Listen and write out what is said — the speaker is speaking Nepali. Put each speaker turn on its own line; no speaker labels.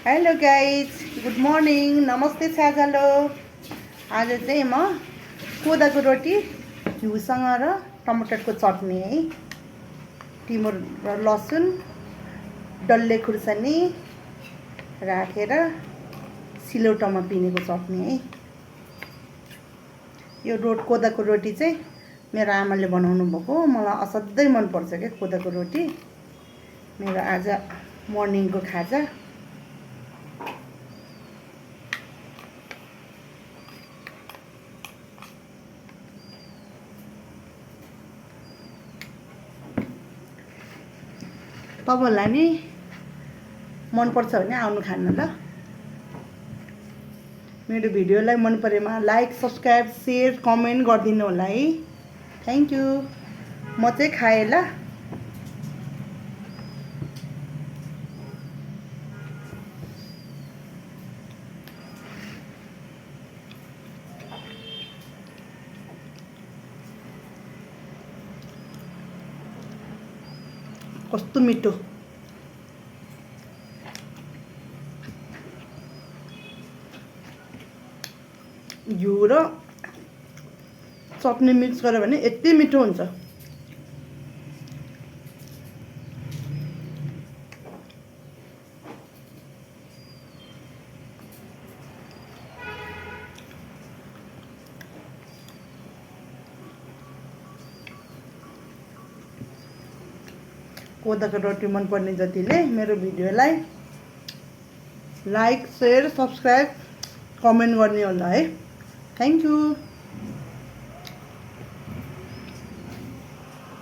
हेलो गाइज, गुड मर्निङ, नमस्ते साझालो। आज चाहिँ म कोदाको रोटी घिउसँग र टमाटरको चटनी है, टिमुर र लसुन डल्ले खुर्सानी राखेर सिलौटोमा पिनेको चटनी है। यो कोदाको रोटी चाहिँ मेरो आमाले बनाउनु भएको, मलाई असाध्यै मनपर्छ क्या कोदाको रोटी। मेरो आज मर्निङको खाजा। तपाईँहरूलाई नि मनपर्छ भने आउनु खानु ल। मेरो भिडियोलाई मन परेमा लाइक, सब्सक्राइब, सेयर, कमेन्ट गरिदिनु होला है। Thank you. म चाहिँ खाएँ ल। कस्तो मिठो। घिउ र चटनी मिक्स गर्यो भने यति मिठो हुन्छ। कोदाको रोटी मनपर्ने जतिले मेरो भिडियोलाई लाइक, सेयर, सब्सक्राइब, कमेन्ट गर्ने होला है। Thank you.